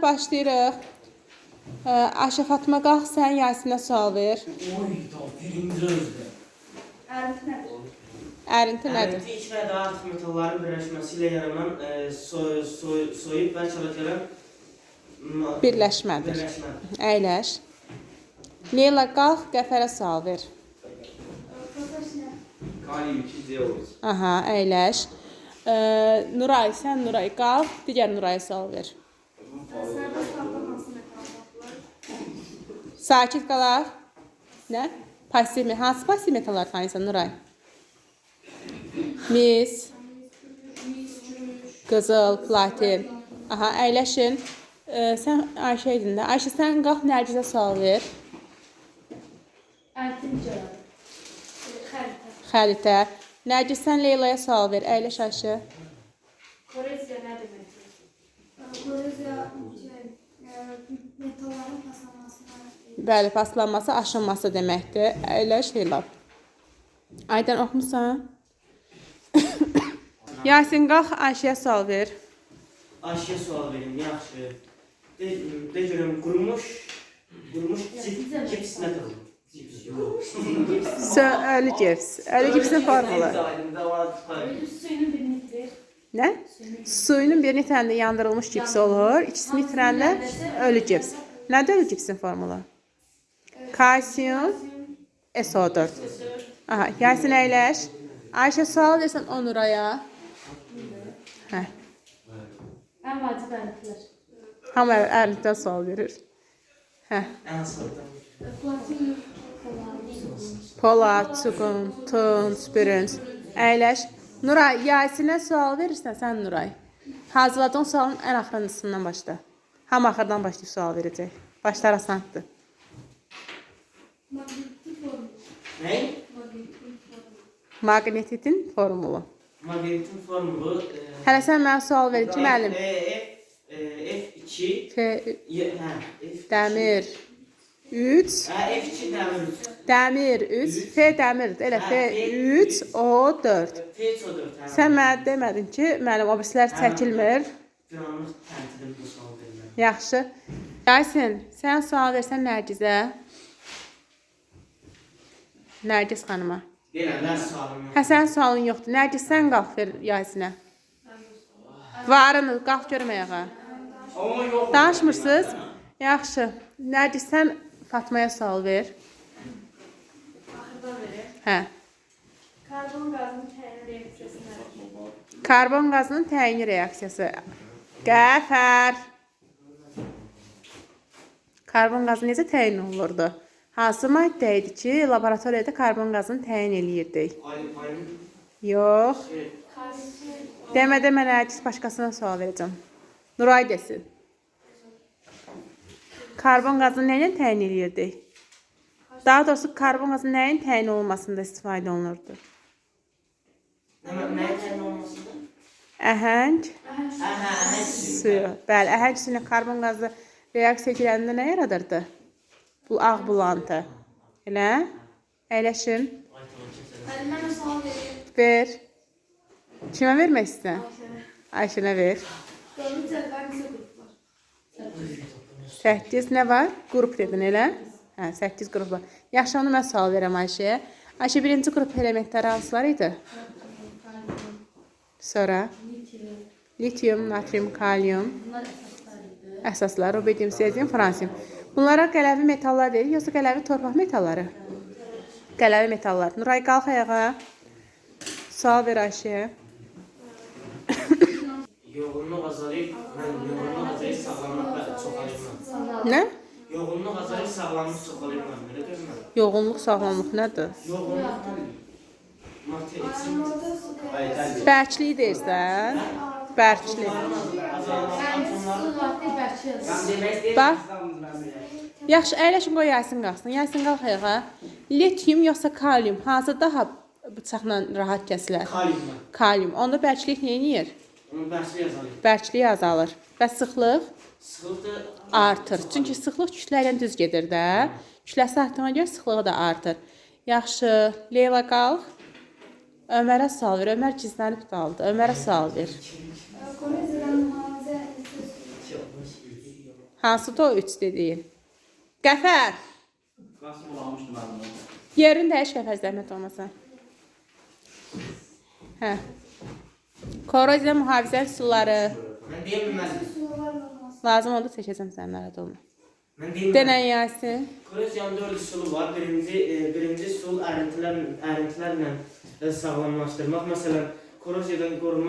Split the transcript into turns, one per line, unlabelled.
Başlayırıq. Ayşə Fatma qalx, sən Yasinə sual ver.
Oy da birinci özdü.
Ərinti nədir?
Ərinti nədir?
Ərinti iki və daha artıq metalların birləşməsi ilə yaranan soyuq və çalakələn
Birləşmədir.
Birləşmədir.
Əyləş. Leyla qalx, Qəfərə sual ver.
Potaş nə?
Kalium 2 CO3.
Aha, əyləş. Nuray, sən Nuray qalx, digər Nuraya sual ver.
Sərbəst halda hansı metal tapılır?
Sakit qalaq. Nə? Passiv, hansı passiv metallar tanıyırsan Nuray? Mis, qızıl, platin. Aha, əyləşin. Sən Ayşə idin də. Ayşə, sən qalx Nərgizə sual ver.
Ərinti necə yaranır? Xəritə.
Xəritə. Nərgiz, sən Leylaya sual ver. Əyləş Ayşə.
Koreziya nə deməkdir?
Koroziya şey, metalların paslanmasına
Bəli, paslanması, aşınması deməkdir. Əyləş Leyla. Aydan oxumusan? Yasin, qalx Ayşəyə sual ver.
Ayşəyə sual verim, yaxşı. De görüm, qurumuş cips nədir? Cips yox.
Ölü gips. Ölü gipsin formulu.
Suyunun birini itirir.
Nə? Suyunun birini itirəndə yandırılmış gips olur, ikisini itirəndə ölü gips. Nədir ölü gipsin formulu? Kalsium SO4. Aha, Yasin əyləş. Ayşə sual versən o Nuraya. Hə.
Ən vacib ərintilər.
Hamı ərintidən sual verir. Hə.
Ən asandan.
Platin, polad.
Polad, çuqun, tunc, bürünc. Əyləş. Nuray, Yasinə sual verirsən sən Nuray. Hazırladığın sualın ən axırıncısından başla. Hamı axırdan başlayıb sual verəcək. Başlar asandır.
Magnetli formulu.
Nə?
Magnetin formulu.
Maqnetitin formulu.
Magnetin formulu
Hələ sən mənə sual ver ki, müəllim.
F2
F
hə, F2.
dəmir 3,
Hə, F2 dəmir 3.
dəmir 3, F dəmirdir. Elə F 3 O 4.
F4, hə.
Sən mənə demədin ki, müəllim, o birislər çəkilmir.
Bir anlıq təntidim bu sual vermə.
Yaxşı. Yasin, sən sual versən Nərgizə. Nərgiz xanıma.
Deyirəm, mən sualım yox.
Hə, sənin sualın yoxdur. Nərgiz, sən qalx ver Yasinə. Varını, qalx görüm ayağa.
Amma yox.
Danışmırsınız? Yaxşı. Nərgiz, sən Fatmaya sual ver.
Axırdan verir.
Hə.
Karbon qazının təyin reaksiyası nədir?
Karbon qazının təyini reaksiyası. Qəfər. Karbon qazı necə təyin olunurdu? Hansı maddə idi ki, laboratoriyada karbon qazını təyin eləyirdik?
Ayın
Yox.
şey,
Demə, demə, Nərgiz, başqasına sual verəcəm. Nuray desin. Karbon qazını nə ilə təyin eləyirdik? Daha doğrusu, karbon qazı nəyin təyin olunmasında istifadə olunurdu?
Nə nəyin təyin olunmasında?
Əhəng
Hə, hə, əhəng suyu.
suyu. Bəli, əhəng suyu ilə karbon qazı reaksiya girəndə nə yaradırdı? Bu ağ bulantı. Elə? Əyləşin.
Ay, tamam, kəsəlim.
Müəllim, mən sual verim.
Ver. Kimə vermək istəyirsən? Ayşənə ver.
Dördüncü cədvəl neçə qrup var?
8 nə var? Qrup dedin elə? Hə, 8 qrup var. Yaxşı, onu mən sual verəm Ayşəyə. Ayşə, birinci qrup elementləri hansılar idi? Sonra litium, natrium, kalium.
Bunlar əsaslar idi.
Əsaslar, rubidium, sezium, fransium. Bunlara qələvi metallar deyirik, yoxsa qələvi torpaq metalları? Qələvi metallar. Nuray, qalx ayağa. Sual ver Ayşəyə.
Yoğunluq azalır, mən yoğunluq azalır, sağlamlıq və çoxalır.
Nə?
Yoğunluq azalır, sağlamlıq çoxalır mən, belə deyirəm.
Yoğunluq, sağlamlıq nədir?
Yoğunluq nə? Material
Bərklik deyirsən? Bərklik.
Su maddə bərki yazır.
Bax. Yaxşı, əyləşin, qoy Yasin qalxsın. Yasin, qalx ayağa. Litium yoxsa kalium, hansı daha bıçaqla rahat kəsilər?
Kalium.
Kalium. Onda bərklik nə edir?
Onun bərkliyi azalır.
Bərkliyi azalır. Və sıxlıq
Sıxlıq da
artır. Çünki sıxlıq kütlə ilə düz gedir də. Kütləsi artdığına görə sıxlığı da artır. Yaxşı, Leyla qalx. Ömərə sual ver. Ömər gizlənib qaldı. Ömərə sual ver.
Koroziyadan mühafizə neçə
2, 63.
Hansı da o 3 dediyin? Qəfər.
Qasım bulanmışdı mənim.
Yerini dəyiş Qəfər zəhmət olmasa. Hə. Korroziya mühafizə üsulları.
Mən deyim müəllim.
Sular olmaz.
Lazım oldu seçəcəm sən narahat olma.
Mən deyim.
Denən Yasin.
Korroziyanın 4 üsulu var. Birinci üsul ərintilərlə sağlamlaşdırmaq. Məsələn, korroziyadan qorunmaq